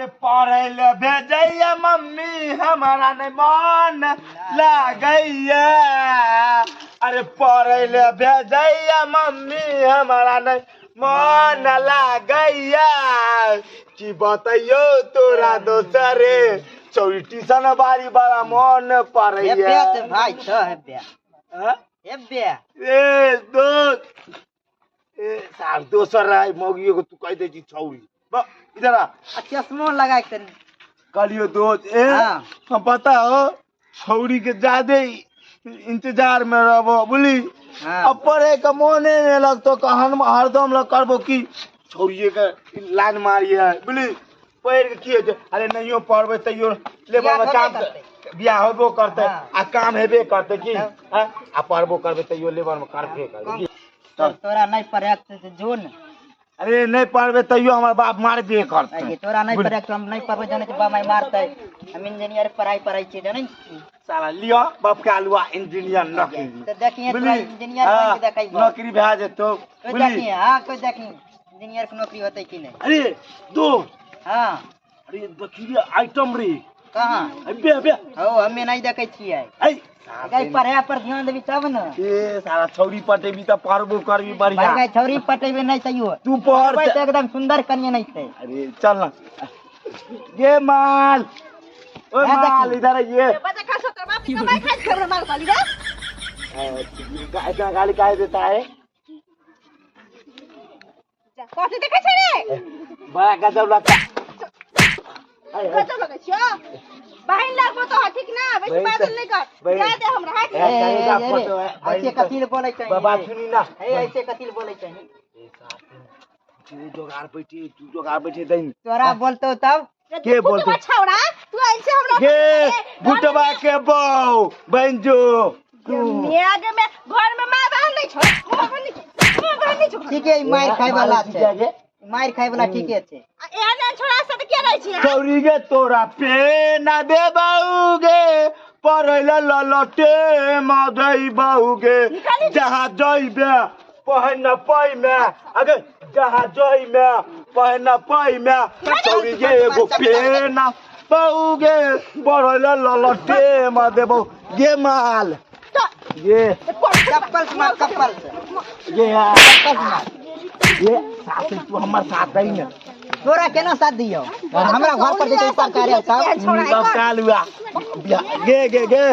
अरे पढ़ै ले भेजैया मम्मी, हमारा नहीं मन लागैया। अरे पढ़ै ले भेजैया मम्मी, हमारा नहीं मन लागैया। की बतैयो तोरा दोसरे चौरी, ट्यूशन बारी बड़ा मन पड़ैया। हेबे ते भाई छ हेबे। हाँ? हेबे। ए दोस्त, ए सार दोसर रहे मौगियो को तू कह दे छी छौरी। बा इधर आ। आ चश्मो लगा के तनी। कहलियो दोस्त ए। हाँ। हम पता हो छौरी के ज्यादे इंतजार में रहबो बुझली। हाँ। अब पढ़े के मोने नहीं लगतो, कहन हरदम लग करबो की छौरिये के लाइन मारिए बुझली। पढ़ के की होतै? अरे नहियो पढ़बै तैयो लेबर बियाह में होबे काम करतै। बियाह होबो करतै। हाँ। आ काम हेबे करतै की। तब? हाँ? आ पढ़बो करबै तैयो लेबर में करबे करबै की? तब तोरा नहीं पढ़े के छै जो ने। अरे नहीं पढ़बै तैयो हमर बाप मारबे करतै। अरे तोरा नहीं पढ़े के, हम नहीं पढ़बै जानै छै बाप माय मारतै। हम इंजीनियर पढ़ाई पढ़ै छियै जानै छी। साला लिअ बाप के आलुआ इंजीनियर नौकरी। तऽ देखिए तोरा बुझली? इंजीनियर हाँ, बनि के देखैबो। नौकरी भए जेतौ कोइ बुझली? देखिए, हाँ कोइ देखिए इंजीनियर के नौकरी होतै कि नहीं। अरे दोस्त। हाँ। अरे देखी रे आइटम रे। कहाँ? अबे अबे। हो हमे नहीं देखै छियै। ऐ गई पढ़े पर ध्यान देबी तब न। ए साला छौरी पटेबी त पढ़बो करबी बढ़िया। भाई छौरी पटेबे नहीं तैयो। तू पढ़। पढ़बै तऽ एकदम सुंदर कनिया नहीं छै। अरे चल ना ये माल, ओ हाँ, माल देखी। इधर आइए। बच्चा खा सकता बाप की कमाई खाई खबर माल खाली रे। इतना गाली काहे देता है? कथी देखै छै रे? बड़ा गजब लगता है। गजब लगै छियौ? बहिन लगबो तो ठीक ना, बेसी बहिन बाजल तऽ- नहि कर। बहिन- जा दे हमरा हाथ। ए, कहीं का फोटो है, ऐसे बहिन कथी ले बोलै छै? बाबा सुनी ना। ए ऐसे कथी ले बोलै छै? तू जोगार बैठे, तू जोगार बैठे दही। तोरा बोलतो तब? के बोलतौ? छौड़ा तू ऐसे हमरा गे बुटवा के बौ बंजो तू मेग में घर में माय बहन नहीं छौ, माय बहन नहीं छौ, माय बहन नहीं छौ। ठीके ई मारि खाय वाला छै। गे मारि खाय वाला ठीके छै। आ एहन एहन छोड़ा सब के रहै छी? छौरी गे तोरा पे ना दे बाऊगे, पढ़ै ले ललटे मा दई बाऊगे। जहाँ जइबे पहिन पैमे, अगे जहाँ जइमे पहिन पैमे, छौरी गे एगो पेना बाऊगे, पढ़ै ले ललटे मा देबौ। गे माल गे चप्पल से मार, चप्पल से। गे चप्पल से मार। गे साथ तू हमर साथ दही ने। तोरा केना साथ दियौ? हमरा घर पर जेतै सरकारी सब। बाप कालुआ गे गे गे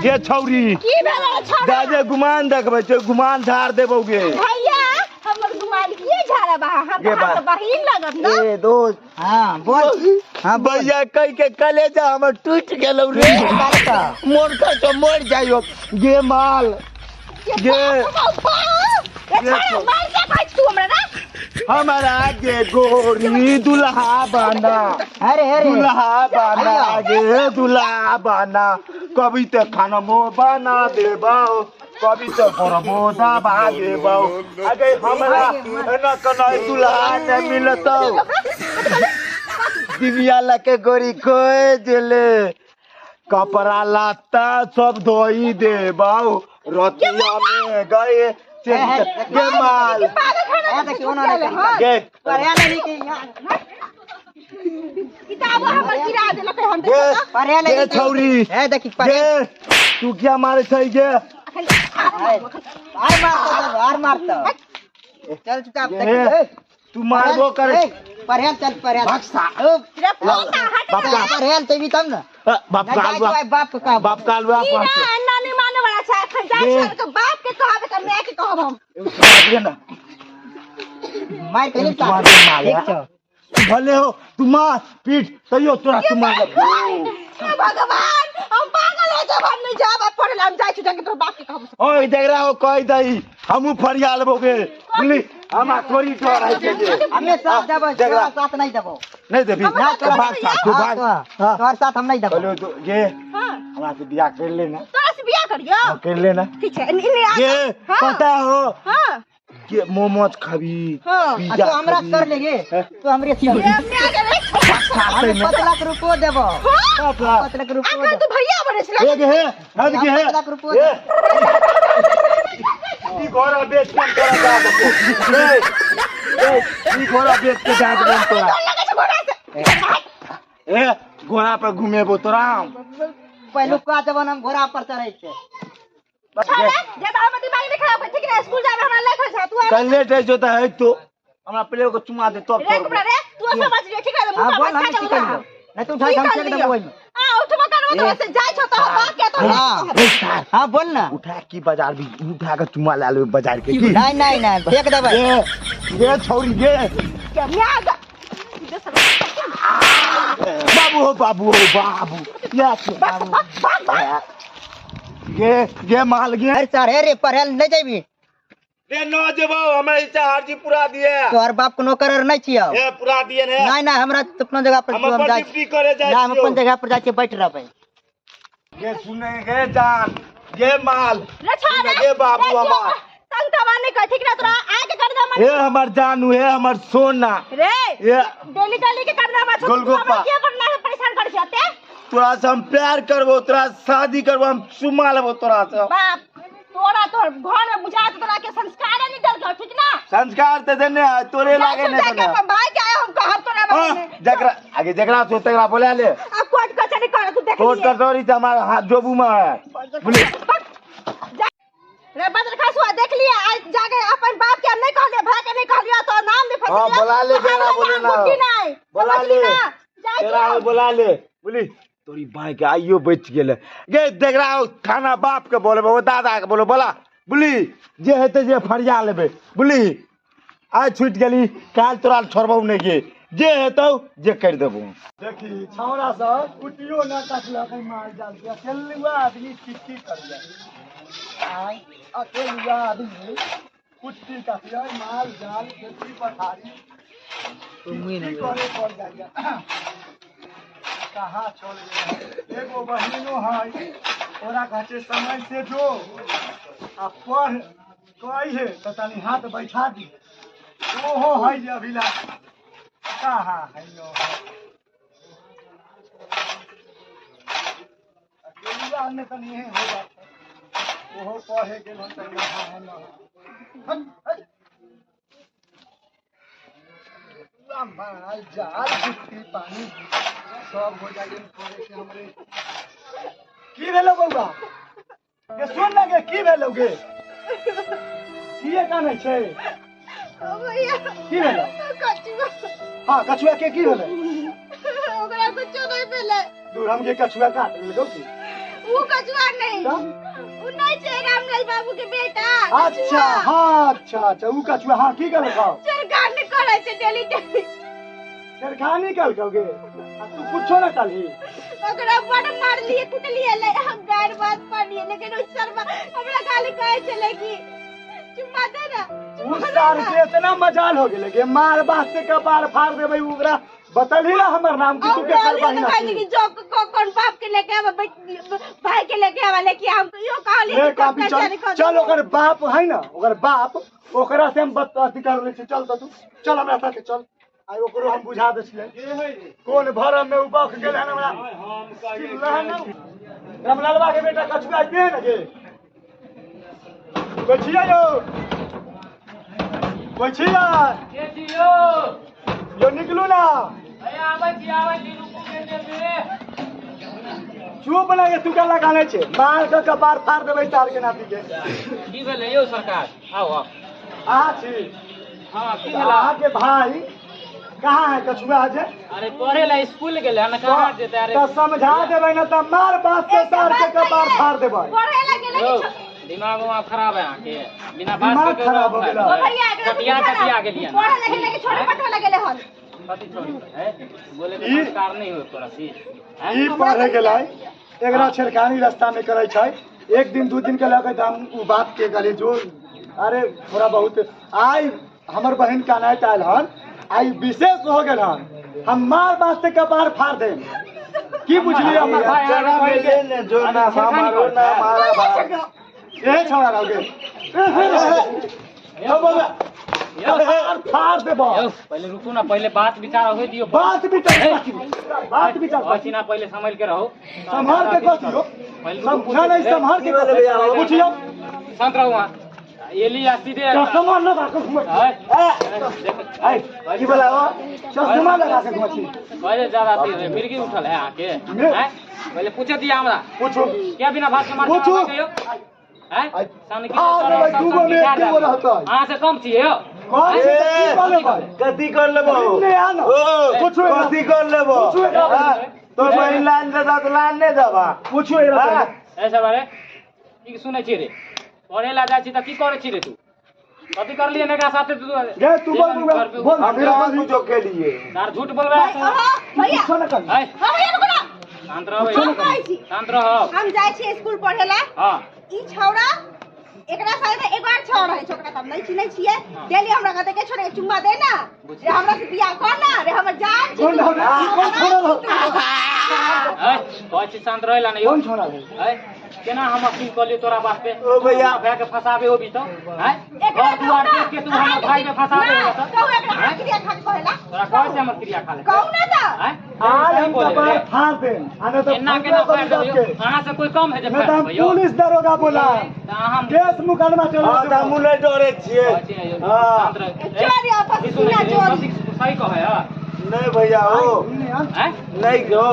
गे छौरी की भेलै छौड़ा? दादे गुमान देखबै छै, गुमान झाड़ देबौ गे। भैया हमर गुमान किए झाड़ब अहाँ? हम गे तऽ अहाँके बा। बहिन लगब न। ए दोस्त। हाँ बोल। हाँ बोल। भैया कह के कलेजा हमर टूट गेलौ रे। मोन कर तो मर जाइयो। गे माल गे। ए छौड़ा मार के खाइ तू हमरा ना। हमारा गे गोरी दुल्हा बना। अरे अरे दुल्हा बना गे दुल्हा बना, कभी तो खाना मो बना देबौ, कभी तो बरबो दबा देबौ। अगे हमरा एना कना दुल्हा नहीं मिलतौ। दिव्या लके गोरी खोज देले, कपड़ा लत्ता सब धोई देबौ, रतिया में गए गे माल ए देखी ओना नहीं करी। गे पढ़े ले नहीं कि यहाँ किताब हमर गिरा देलकै हम गे पढ़े ले गे छौरी ए देखी पढ़े। गे तू क्या मारे छै गे? आर मारतो आर मारतो। चल चुपचाप गे, देखी। तू मारबो करे। पढ़े चल पढ़े। भाग सा। ओ, बाप का पढ़े चलबी तब न। बाप नहीं का जाइ आलुआ छौ, बाप के कहब। बाप का आलुआ ई पढ़ते। ना नानी माने वाला छै, एखन जाइ गे। छै के बाप के कहब त my के कहब हम। एगो सुना दिहे ना। मारि के तू साथ। मार दे माल, ठीक छौ। तू भले हो तू मार पीट तैयो तोरा तू मार। हे भगवान हम पागल हो जाब, हम नहीं जाब आब पढ़े ला, हम जाइ छी जाके तोर बाप के कहब। ओए देख रहा हो कह दही हमहू फरिया लेबो गे बुझली, हमरा थोड़ी डर है के गे। हमे साथ देबो, देख रहा। तोरा साथ नहीं देबो। नहीं देबी। ना तोरा भाग साथ, तू हाँ, भाग। तोरा- तोहर साथ हम नहीं देबो। कहलियो तो गे हां हमरा से बियाह कर लेना। तोरा से बियाह करियो? हाँ, कर लेना। ठीक छै, इने आ। गे हाँ। पता हो हां के मोमोज खाबी, हाँ। आ पिज्जा तू हमरा खाबी। कर लेगे, तू हमरे से कर। ये my के रे हमे 5 लाख रुपयो देबो। 5 लाख। 5 लाख रुपयो अखन देबो। तू भैया बने छला। एक हे, हद के हे। 5 लाख रुपयो ए, ई घोड़ा बेच के हम तोरा जा देबो। ए, ए, ई घोड़ा बेच के जा देबो हम तोरा। डर लगै छै घोड़ा से। ए घोड़ा पर घुमेबो तोरा हम। पहिलुका जमाना में घोड़ा पर चढ़ै छै। छोड़े ज्यादा हमर दिमाग नहीं खराब कर, ठीक है? स्कूल जाबे हमरा लेट होइ छै, तू कल लेट है जो त है तो हमरा पहिले को चुमा दे तब रे छोड़बो। कुबरा रे, तू समझ लियो, ठीक है? हाँ मुंह बोल, पर हम खा की करियो नहीं तो उठा के हम फेंक देबो ओहिमे। आ उठबो करबो तो से जाय छौ तो बाप के तो हाँ हाँ बोल ना। उठा की बाजार भी उठा के चुमा ला लेबे बाजार के की। नहीं नहीं नहीं, फेंक देबै। ये ये छौरी ये या बाबू हो बाबू हो बाबू या बाबू ये माल गे। अरे सर, हे रे पढ़े लए नहीं जेबी? रे न जेबो, हमरा इच्छा हरजी पूरा दिए। तोहर बाप के नौकर आर नहीं छियौ। ए पूरा दिए ने। नहीं नहीं, हमरा तो अपना जगह पर हम हम अपन जाइ ड्यूटी करे जाइ ना, हम छियौ। अपन जगह पर जाइ छियै, बैठ रहबै। ये सुने गे जान ये माल रे छोड़ गे बाबू हमार। तंग तवा नहीं कर, ठीक ना? तोरा आके कर दे हे हमर जानू, हे हमर सोना। रे ये डेली डेली के कर दे हमर गोलगप्पा। के करना है परेशान कर छते। तोरा से हम प्यार करबो, तोरा से शादी करबो, हम चुमा लेबो तोरा से। बाप तोरा तो घर में बुझा तो तोरा के संस्कार नहीं दल के, ठीक ना? संस्कार ते देने है, तोरे लागे नहीं नहीं देने। अपन भाई के आए हम कहब तोरा बारे में। जकरा आगे जकरा से तकरा बोला ले। अब कोर्ट कचहरी कर तू देख कोर्ट लिए। कचहरी से हमारा हाथ जोबू में है। बोले रे बदर खासुआ देख लिए, आज जाके अपन बाप के नहीं कहलिए, भाई के नहीं कहलिए तो नाम भी फंस हाँ, गया। बोला ले, तो तेरा हमरा बोले नाम ना। बुद्धि नहीं। बोला समझली ले। ना? जाइ तेरा छियौ। बोला ले। बोली तोरी बाई के आइयो बच गेले गे। देख रहा हो थाना बाप के बोलबो, ओ दादा के बोलो, बोला बोली जे हेतै जे फरिया लेबे। बोली आइ छूट गेली, काल तोरा छोड़बौ नहीं गे, जे हेतौ जे कर देबो। देखी छौड़ा सब कुटियो न कटलक माल जाल के, अकेलुआ आदमी की की करिया। आय अकेलुआ आदमी कुट्टी काटिया माल जाल खेती पथारी की करे पड़ जाइया। कहाँ चल गया? एगो बहिनो है, ओरा कहै छै समय से जो आ पढ़ कहै है तऽ तनी हाथ बैठा दी, ओहो है जे अभी ला कहाँ है यो। अकेलुआ में तनी एहन हो जात है, ओहो पढ़े गेल हन तऽ यहाँ है न। हट, हट। पूरा माल जाल कुट्टी पानी सब हो जाइए करे के हमरे। की भेलो बौआ? गे सुन ना गे, की भेलो गे? किए कानै छै? ओ भैया। की भेलो? कछुआ। हाँ कछुआ के की भेलै? ओकरा कुछो नहीं भेलै। दूर हम के कछुआ काट लेलकौ की? ऊ कछुआ नहीं, तऽ? ऊ नहीं छै रामलाल बाबू के बेटा। अच्छा हाँ अच्छा अच्छा ऊ कछुआ। हाँ की कहलकौ? छेड़खानी करै छै डेली डेली। छेड़खानी कहलकौ गे? आ तू कुछो ना कहलही? ओकरा बड़ मारलिए कुटलिए ले, हम गारि बात पड़लिए, लेकिन ओ शर्मा हमरा खाली कहै छलै कि चुम्मा दे ना, उ चुम्मा दे सार ना। के इतना मजाल हो गेलै कि मार बात से कपार फाड़ देबै। ओकरा बतलही ना हमर नाम कि हम तू के कहलिए करबही तो ना। कहलिए कि जो कौन बाप के लेके आवा, भाई के लेके आवा, लेके हम तो इहो कहलिए ले कि कापी कोर्ट चल कचहरी कर चल, ओकर बाप है ना, ओकर बाप ओकरा से हम अथी कर लै छी। चल तऽ तू चल हमरा साथे चल, आइ ओकरो हम बुझा दै छियै कोन भरम में उ बक गेल हन हमरा। रामलालबा के बेटा कछुआ के ने गे कोइ छियै यौ? कोइ छियै यो? निकलू ना। चुप ना गे, तू का लगाने छे? मार के कपार फाड़ देबै सार के नाती के। की भेलै यौ सरकार? आउ आउ। अहाँ छी? हाँ की भेल? अहाँ के भाई कहाँ है कछुआ जे? अरे पढ़े ला स्कूल गेलै हन, कहाँ जेतै? अरे तऽ समझा देबै ना तऽ मार बास के सार के कपार फाड़ देबै। पढ़े ला गेलै यौ कि दिमाग उमाग खराब है अहाँके, बिना बात दिमाग के खराब हो गेलै। ओ भैया एकरा कटिया कटिया गेलियै। पढ़े ला गेलै कि छोड़े पठो ला गेलै हन? कथी छोड़ी है बोले के संस्कार नहीं हो तोरा सी। ई पढ़े गेलै, एकरा छेड़खानी रास्ता में करै छै। एक दिन दू दिन के लगे तऽ हम उ बात के कहलियै जो अरे थोड़ा बहुत आइ हमर बहिन कानाइत आयल हन, आइ विशेष हो गेल हन, हम मार बास्ते कपार फाड़ देम। की बुझलियै हमर भाई? जरा मिले ने जो ना हमारो ना हमारा भाई। ए छौड़ा रह गेल कपार फाड़ देबो। यौ पहिले रुकू ना, पहिले बात विचार होय दियौ। बात विचार बात विचार कहै छी ना, पहिले संभल के रहू। सम्हार के कह दियौ। पहिले रुकू, समझा नहीं, सम्हार के कह दियौ। पूछियौ। शांत रहू अहाँ। एली आ सीधे चश्मा लगा के घुमै छी। ए की बोला हो? चश्मा लगा के घुमै छी। पहिले ज्यादा अथी है, मिर्गी उठल है अहाँके हैं? पहिले पूछे दिया हमरा। पूछू। क्या बिना भात के मार पूछू। कहियो हैं? सन की फाड़ देबै, दूगो में एके गो रहतै। अहाँ से कम छियै यौ। कौन छै तऽ की कऽ लेबै? कथी कर लेबो? नहि आ न। ओ पूछू एकरा। कथी कर लेबो? पूछू एकरा। तो बहिन लान देता तऽ लान नहि देबा। पूछू एकरा पहिले। ए सब अरे की सुनै छियै रे? पढ़े ला जाइ छी तऽ की करै छी रे तू? कथी करलियै ने एकरा साथे तू? गे तू बोल बउआ, बोल। हम कहाँ कुछो केलिए? तार झूठ बोलबै। हाँ भैया। कुछो न करी। है हाँ भैया रुको ना। शांत रहो। हम कहै छी। शांत रहो। हम जाइ छी स्कूल पढ़े ला। हाँ ई छौड़ा एकरा साथे एगो आर छौड़ा रहै छै, ओकरा तऽ हम नहि चिन्है छियै। डेली हमरा कहतै के छोड़े चुम्मा दे ना रे, हमरा से बियाह कर ना रे, हमर जान छी कोन तू। रहौ? ई कोन छोड़ा रहौ? है कहै छी शांत रहै ला ने यौ। कोन छोड़ा रहौ? है केना हम अकीन कऽ लियौ तोरा बात पे? ओ भैया। हमरा भाय के फसाबे होबी तऽ हैं? एकरा घर दुआर देख के तू हमर भाई के फसाबे होबे तऽ कहू एकरा अहाँ क्रिया खा के कहेला? तोरा कहै छै हमर क्रिया खा ले। कहू ना तऽ। हैं? आज हम बोले कपार रे। फाड़ देम। आ नहि तऽ एना केना फंसबे फाड़ि करी देबै यौ? सबके। अहाँ से कोई कम है जे नहि तऽ फाड़ि हम देबै यौ? पुलिस दरोगा बोला तऽ अहाँ केस मुकदमा चला हाँ तऽ हमहूँ नहि डरै छियै। कहै छियै यौ, हाँ। शांत रह। ए, चोरी आपस की सुनै सीना छियै? चोरी। कथी सही कहै है? नहीं भैया हो हैं? नहीं गो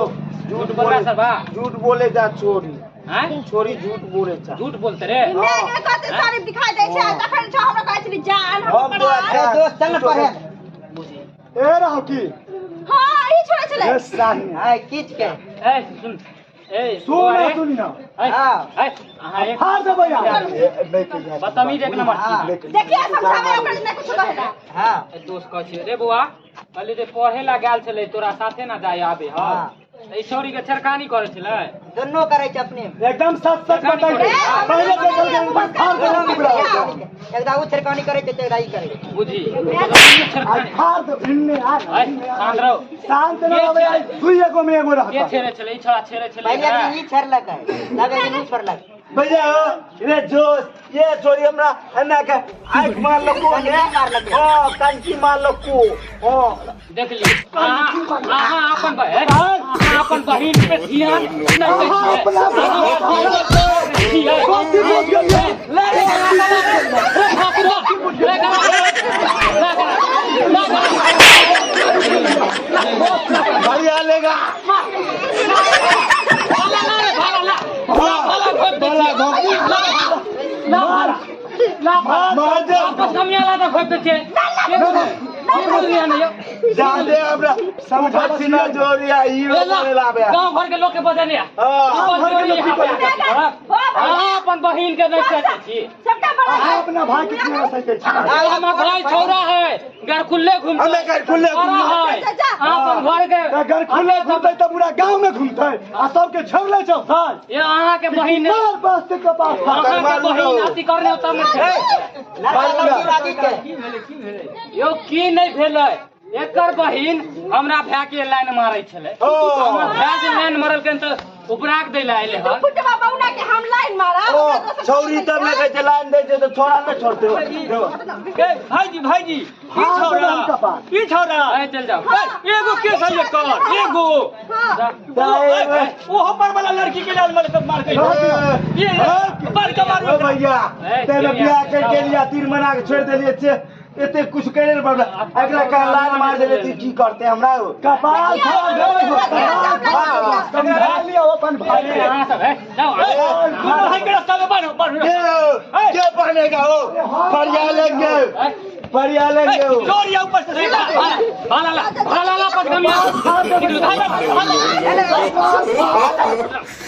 झूठ बोलबै सरबा? झूठ बोले जा छोरी। हैं? छोरी झूठ बोले जा। झूठ बोलते रे। मैं के कते सारे दिखाई दै छै, तखन छौ हमरा कहै छली जान हम हम तोरा पढ़ा। अरे दोस्त चल न पढ़े। ए रहो की? हाँ ई छोड़ा छलै। ए साही। हाय किच के। ए सुन ए सुन अरे, सुन ना। ए, हाँ। ए, अहाँ एक फाड़ देबै यार। नहीं कहिया। बदतमीज एक नंबर छी। देखिए समझावे ओकरा नहि कुछ कहेला। हाँ ए, दोस्त कहै छियै रे बौआ, कहली जे पढ़े ला गेल छलै तोरा साथे ना जाय आबे। हाँ। हँ ई छौड़ी के छेड़खानी करै छलै। दोनों करे छै अपने में। एकदम सच सच बताइए। पहले देखल के फाड़ देबै ओकरा। एकदा उ छेड़खानी करे छै तऽ एकदा ई करे छै। बुझी आज छेड़खानी। फाड़ दे इन्ने आ। ए, शांत रहो। शांत न रहबै आज दुइए गो में एगो के रहता। छेड़े छलै? ई छौड़ा छेड़े छलै पहिले एकरा। ई छेड़लक है तब एक उ छोड़लक। भैया हो रे जोश ये छोरी हमरा एना के आँख मारलको ने। हाँ कंची मारलको। हाँ देख ली अहाँ अहाँ अपन बहिन अहाँ अपन बहिन पे ध्यान नहि दै छियै। अपना छियै। कथी बुझ गेलियै? ले ले ले ले भैया लेगा। मार दे। जादे हमरा समझा जोरिया ई बोले लाबे। गाँव घर के लोग के बजने हाँ अहाँ अपन बहिन के नहीं चाहते छी। सबटा बड़ा अहाँ अपना भाई के किया सकै छी? हमर भाई छौड़ा है घर खुले घूमते। हमे घर खुले बड़ा है। अहाँ अपन घर के तऽ घर खुले घूमतै तऽ पूरा गाँव में घूमतै आ सबके झगड़े चलतै। ये अहाँ के बहिन मार बस्ते के पास अहाँ के बहिन अथी करने होता में छै। लड़का लड़की राजी छै। यौ की नहि भेलै? एकर बहिन हमरा भाय के लाइन मारै छलै। ओ। हमर भाय जे लाइन मारलकनि तऽ उपराक दै लए अयलै हन। फुटवा बौना के हम लाइन मारब। ओ छौरी तब लगे छै लाइन दै छै तऽ छोड़ा नहि छोड़ते। ए भाईजी भाईजी ई फाड़ छौड़ा देबै हम कपार। ई छौड़ा ए चल जाओ। ए, एगो केस है एकर एगो। हां ओहो पर वाला लड़की के लाल मार मार के ये बड़का मारू ओ भैया तेरे बियाह करके लिया तीर मना के छोड़ देलिए छे एते कुछ करे ने पड़ला एकरा कह लाइन मार देले ती की करते हमरा। कपार फाड़ देबै हो, कपार फाड़। समझा लियौ अपन भाई के। अहाँ सब है जाओ। दोनों भाई के रास्ता में बांधो बांधो। के के पहनेगा हो फरिया लेंगे फरिया लेंगे हो। चोरिया ऊपर से सीधा भाला ला भाला ला पटकमिया।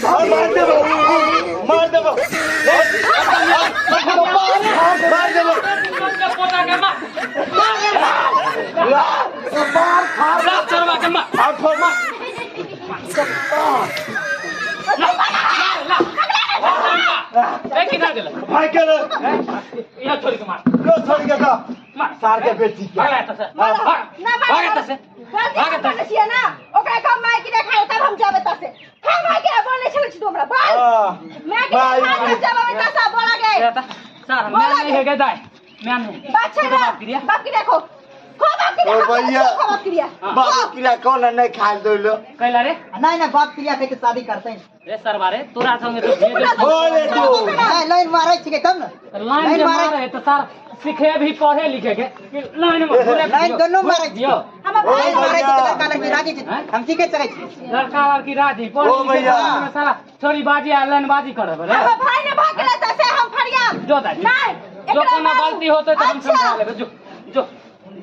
मार देबो मार देबो मार देबो। पोता के मार कपार फाड़। ला चरवा के मार। आ फरमा ला ए किधर गेल? भाई के रे इहा छोड़ के मार। लो छोड़ के तो मार सार के बेटी के भाग एतऽ से। ना भाग एतऽ से। भाग एतऽ से छियै ना ओकरा कह माय के देखाय तब हम जाबे तसे हम माय के बोले छलै छी तू हमरा बोल। हां माय के देखाय तब जाबे तसे बोला गे सर मैं नहीं है गए दाई मैं नहीं बात छै ना बाप क्रिया बाप की देखो खो बाप बाप ओ भैया। बाप क्रिया बाप क्रिया कौन नहीं खाए दो कैला रे नहीं नहीं बाप क्रिया कह के शादी करते हैं रे सरवा रे तोरा संगे तो भेज बोले तू नहीं लाइन मारै छिकै तब ने लाइन लाइन जे मारै मारे तो सर सीखे भी पढ़े लिखे के लाइन में लाइन दोनों मारै दियो हमर ओ भाई लाइन मारै भैया। छै लड़का लड़की राजी छै हैं? हम सीखे चलै छी लड़का लड़की राजी पढ़े ओ लिखे भैया। के साला छोरी बाजी आ लाइन बाजी करब रे हमर भाई ने भाग गेलै तऽ से हम फरियाद जो दाइ नहीं जो एकरा कोनो मारू। गलती होतै तऽ हम अच्छा। समझा लेबै जो जो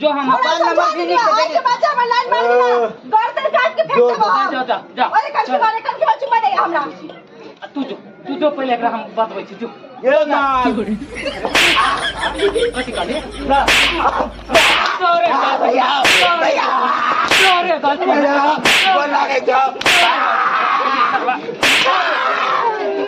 जो हम थोड़ा अपन नंबर समझा भी दिया, लिख आइ के देबै। बच्चा हमर लाइन मार गेला गर्दन काट के फेंक जो, देबो हम। जा, जा, जा। अरे कनकी मारे कनकी मारे चुम्मा दे हमरा तू जो तू जो पहिले एकरा हम बतबै छी जो ये माल कथी कहली तोरे भैया भैया तोरे गलती भैया बोल लागे जाओ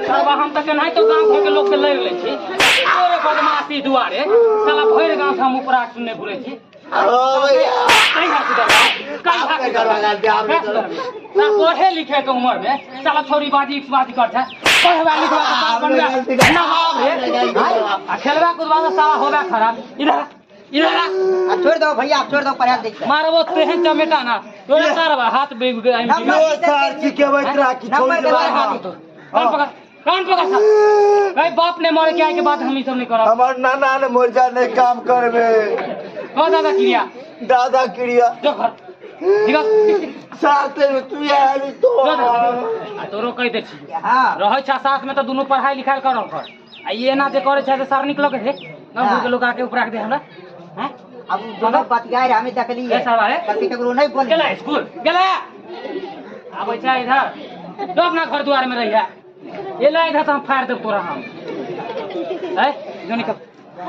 सरवा हम तऽ केनाहितो गाँव घरके लोक से लड़ि लै छी तोरे बदमाशी दुआरे साला भरि गाँव से हम उपरा सुनने घुरै छी ओ भैया कहीं हाथ सुधरबा कहीं हाथ आपने करवा गलती, आपने सुधरबा पढ़े लिखे के उम्र में साला छोरी बाजी इक्स बाजी करता है पढ़वा लिखवा के बाप बन आपने गलती कर- नवाब रे आपने गलती कर- आ खेलवा कूदवा से साला होबे खराब इधर आ, इधर आ अब छोड़ दो भैया अब छोड़ दो पढ़ा देख मारबो तेहन चमेटा ना तोरे सारवा हाथ बेग गेल नंबर- यो सर सिखेबैत रहा कि नंबर छोड़ दे देबा हाथ तो कान पकड़ कान पकड़ साला। भाई बाप ने मरे के आए के बाद हम ई सब नहीं करब हमर नाना ने मर जा नहीं काम करबे कह दादा क्रिया दादा क्रिया जो घर निकल साथे तू आबी तो जो दादा। आ तोरो कहि दै छी हां रहै छै साथ में तऽ दुनू पढ़ाई लिखाई करल कर आ ई एना जे करै छै से सर निकल के हे गाँव घर के लोग आके ऊपर दे हमरा हैं अब दोनों बतियाए रहे हमें देखली ए साला रे। कभी ककरो नहीं बोल गेला स्कूल गेला आबै छै इधर जो अपना घर दुआर में रहिया एला इधर तऽ हम फाड़ देब तोरा हम है जो निकल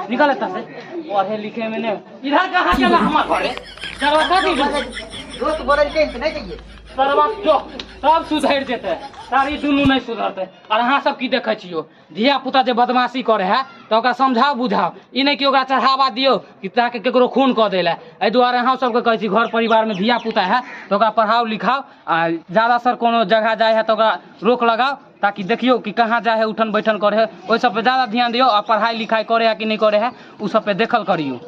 निकल एतऽ से पढ़े लिखे में ने इधर कहाँ गेला हमर घरे सरवा कथी दोस्त बोले के नहीं चाहिए सरवा जो सब सुधरि जेतै सारी दुनू नहीं सुधरतै और अहाँ सब की देखै छियो धिया पुता जे बदमाशी करे है तऽ ओकरा समझाउ बुझाउ ई नहि कि ओकरा चढ़ावा दियौ कि ताकि केकरो खून कऽ दै लए। एहि दुआरे अहाँ सबके कहै छी घर परिवारमे धिया पुता है तऽ ओकरा पढ़ाउ लिखाउ आ ज्यादा सर कोनो जगह जाइ है तऽ ओकरा रोक लगाउ ताकि देखियौ कि कहाँ जाइ है उठन बैठन करे है, ओहि सब पे ज्यादा ध्यान दियौ आ पढ़ाई लिखाई करे है कि नहि करे है ओ सब पे देखल करियौ।